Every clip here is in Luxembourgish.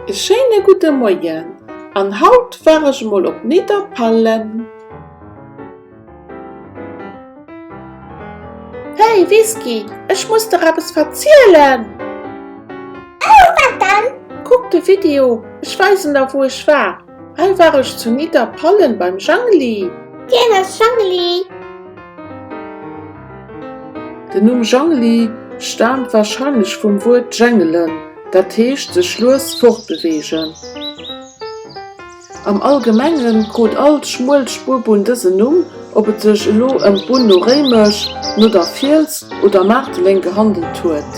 E schéine gudde Moien an haut war ech emol op Nidderpallen. Hey Whisky, ech muss der eppes verzielen! Oh, wat dann? Kuck de Video, ech weisen der wou ech war. Hei war ech zu Nidderpallen beim Jangeli. Wien ass Jangeli? Den Numm Jangeli staamt warscheinlech vum Wuert jengelen, dat heescht sech lues fortbeweegen. Am Allgemenge krut all d'Schmuelspurbunn dësen Numm, ob et sech elo ëm d'Bunn no Réimech, no der Fiels oder Maarteleng gehandelt huet.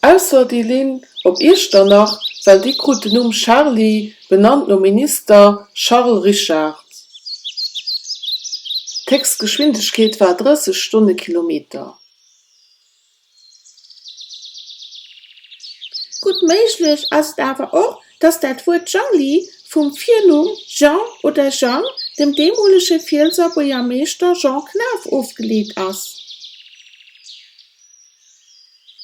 Ausser déi Linn op Iechternach, well déi krut den Numm Charly, benannt nom Minister Charles Richard. D'héchst Geschwindegkeet war 30 Stonnekilometer. Gutt méiglech ass et awer och, datt dat Wuert Jangli vum Virnumm Jean oder Jang, dem deemolege Fielser Buergermeeschter Jean Knaff ofgeleet ass.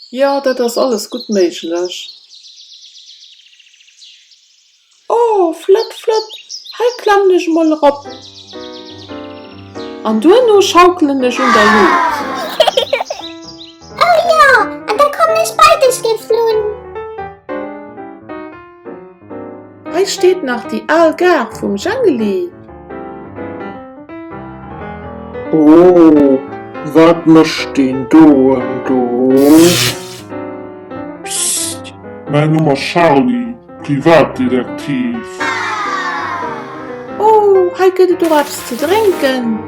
Jo, dat ass alles gutt méiglech. Oh flott flott, hei klammen ech mol erop an duerno schaukelen ech un der Luut. Oh jo, an da kommen ech bei dech geflunn. Hei steet nach déi al Gare vum Jangeli. Oh, wat mécht deen doen do? Psst, mäin Numm ass Charly, Privatdetektiv. Oh, hei gëtt et och eppes ze drénken.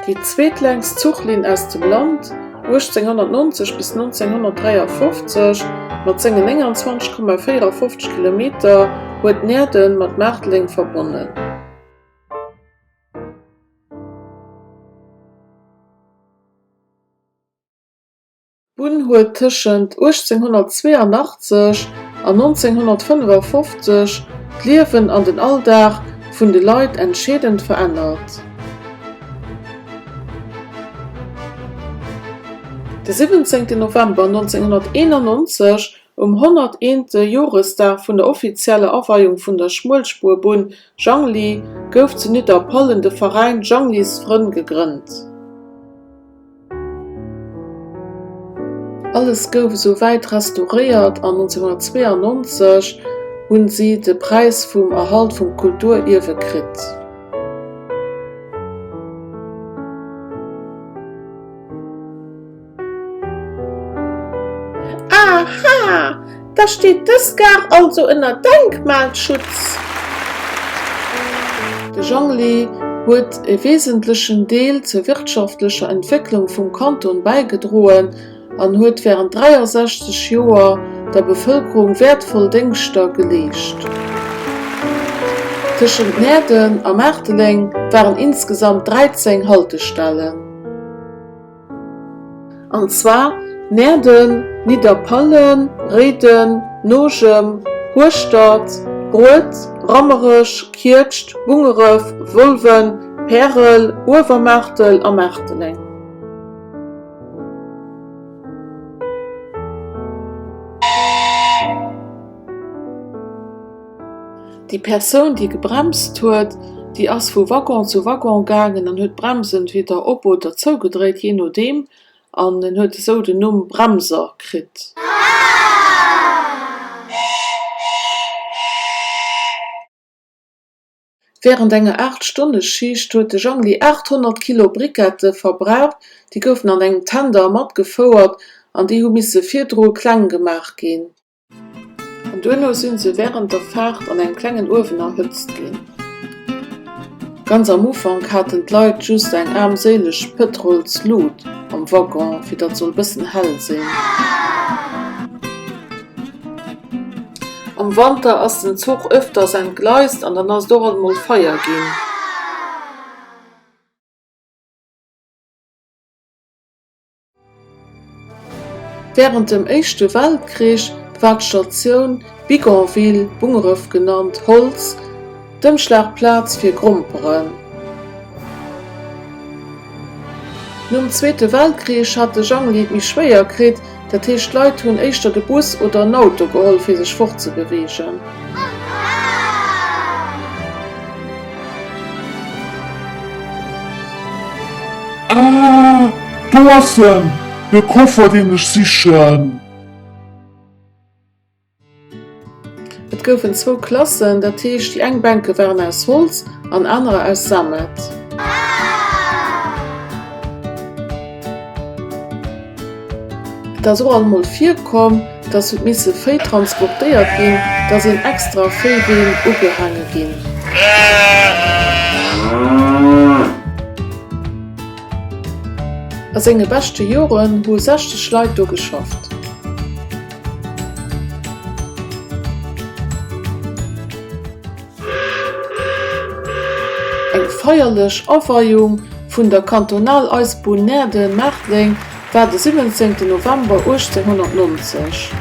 Déi zweetlängst Zuchlinn aus dem Land, 1890 bis 1953, mat sengen 29,54 Kilometer huet Näerden mat Maarteleng verbonnen. D'Bunn huet tëschent 1882 an 1955 d'Liewen an den Alldag vun de Leit entscheedend verännert. De 17 November 1991, um 101. Joresdag vun der offizieller Aweiung vun der Schmuelspuerbunn Jangli, gouf zu Nidderpallen de Veräin Janglis Frënn gegrënnt. Alles gouf esou wäit restauréiert an 1992 hunn si de Präis vum Erhalt vum Kulturierwe kritt. Aha, da steet dës Gare also ënner Denkmalschutz. De Jangli huet e wesentlechen Deel zur wirtschaftlecher Entwécklung vum Kanton bäigedroen an huet wärend 63 Joer der Bevëlkerung wäertvoll Déngschter geleescht. Tëschent Näerden a Maarteleng waren insgesamt 13 Haltestellen. An zwar Näerden, Nidderpallen, Réiden, Nogem, Hueschtert, Rued, Rammerech, Kietscht, Bungeref, Wolwen, Pärel, Uewermaartel a Maarteleng. Déi Persoun, déi gebremst huet, déi ass vu Waggon zu Waggon gaangen an huet d'Bremsen entweder op oder zougedréit, jee nodeem, an en huet esou den Numm Bremser kritt. Wärend enger 8 Stonne Schicht huet de Jangli 800 Kilo Briquete verbraucht. Déi goufen an engem Tender matgefouert an déi hu misse virdru kleng gemaach ginn. An duerno sinn se wärend der Faart an engem klengen Uewen erhëtzt ginn. Ganz am Ufank haten d'Leit just eng aarmséileg Pëtrolslut am Waggon, fir datt soll bëssen hell sinn. Am Wanter ass den Zuch ëfters entgleist an dann ass et och alt mol Feier ginn. Wärend dem Éischte Weltkrich war d'Statioun Bigonville, Bungeref genannt, Holz, d'Ëmschlagplaz fir Gromperen. Nom Zweete Weltkrich hat de Jangli et méi schwéier kritt, dat heescht d'Leit hunn éischter de Bus oder en Auto geholl fir sech fortzebeweegen. Ah, do ass en, de Koffer deen ech sichen! Et goufen zwou Klassen, dat heescht déi eng Bänke waren aus Holz an anerer aus Sammet. Et ass och alt mol virkomm, dass huet misse Véi transportéiert ginn, da sinn extra Véiween ugehaange ginn. A senge beschte Joren hu 60 Leit do geschafft. Eng feierlech Aweiung vun der Kantonaleisebunn Näerden-Maartleng war de 17 November 1890.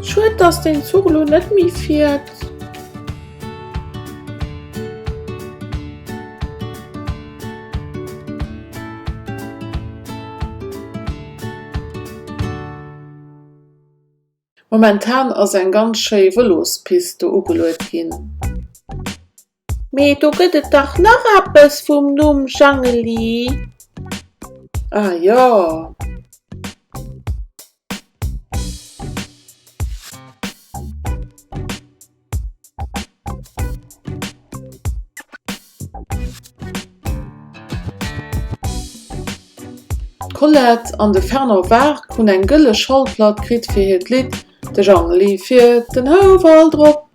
Schued dass deen Zuch elo net méi fiert. Momentan ass eng ganz schéi Vëlospist do ugeluet ginn. Mee do gëtt et dach nach eppes vum Numm Jangeli. Ah jo. D'Colette an de Fernand Wark hunn eng gëlle Schallplatt kritt fir hiert Lidd De Jangeli fiert den Houwald rop.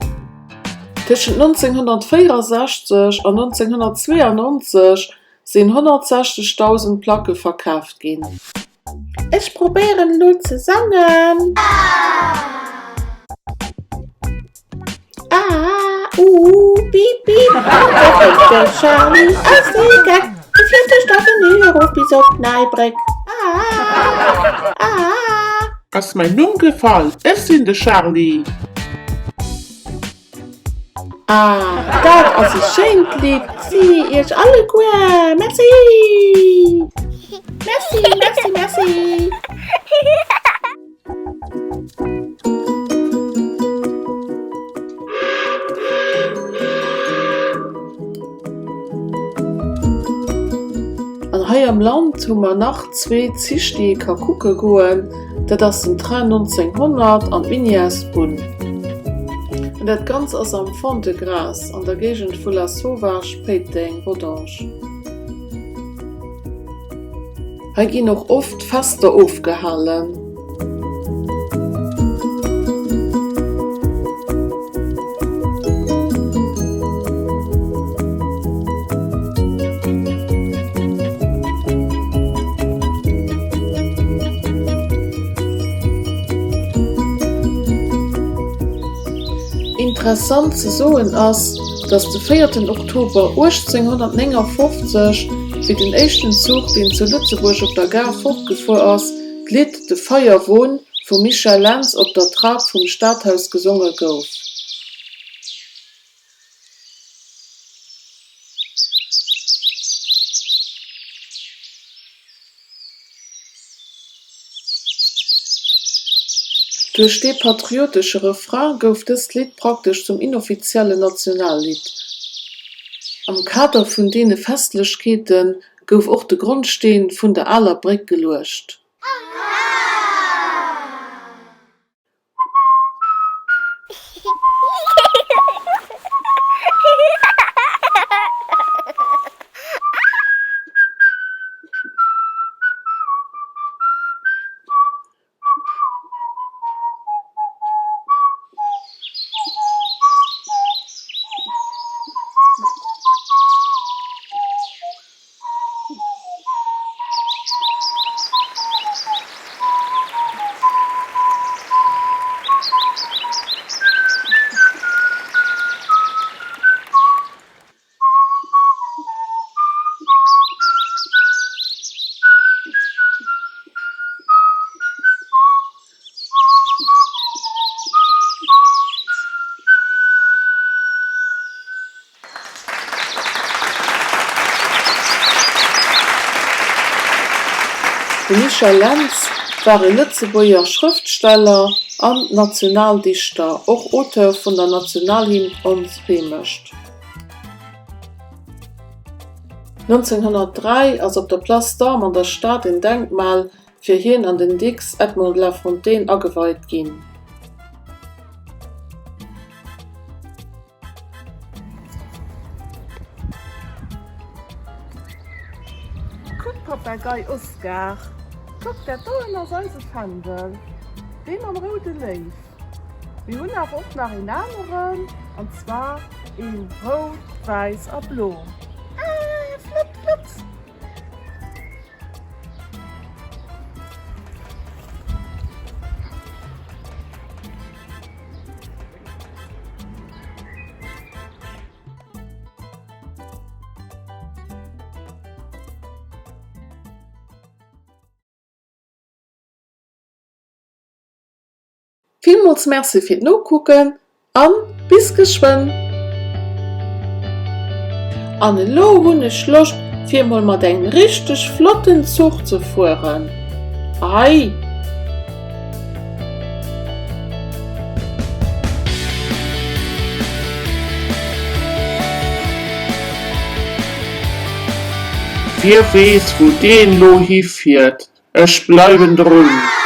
Tëschent 1964 an 1992 sinn 160.000 Placke verkaaft ginn. Ech probéieren elo ze sangen. A, U, Bip, bip, de Charly ass ee Geck, e fiert duerch d'Avenue erof bis op d'Nei Bréck. A, A. Ass mäin Numm gefall? Ech sinn de Charly. Ah, dat ass e schéint Lidd! Merci iech alleguer! Merci! Merci, merci, merci! An hei am Land hu mer nach zwee Zich, déi ee ka kucke goen. Dat ass den Train 1900 an d'Minières-Bunn. An dat Ganz ass am Fond-de-Gras, an der Géigend vu Lasauvage, Péiteng, Rodange. Hei ginn och oft Fester ofgehalen. Interessant ze soen ass, datt de véierten Oktober 1859, wéi den éischten Zuch, deen zu Lëtzebuerg op der Gare fortgefuer ass, d'Lidd De Feierwon vum Michel Lentz op der Trap vum Stadhaus gesonge gouf. Duerch dee patriotesche Refrain gouf dëst Lidd praktesch zum inoffiziellen Nationallidd. Am Kader vun deene Festlechkeete gouf och de Grondsteen vun der aler Bréck geluecht. De Michel Lentz war e Lëtzebuerger Schrëftsteller an Nationaldichter, och Auteur vun der Nationalhymn Ons Heemecht. 1903 ass op der Place d'Armes an der Stad en Denkmal fir hien an den Dicks Edmond de la Fontaine ageweit ginn. Kuck Papagei Oscar, kuck dat doen ass eise Fändel, dee mam roude Léiw. Mir hunn awer och nach een aneren, an zwar een rout, wäiss a blo. Ah, flott, flott! Villmools Merci fir d'Nokucken an bis geschwënn! An elo hunn ech Loscht fir mol mat engem richteg flotten Zuch ze fueren. Ei! Wie weess wou deen lo hifiert? Ech bleiwen drun.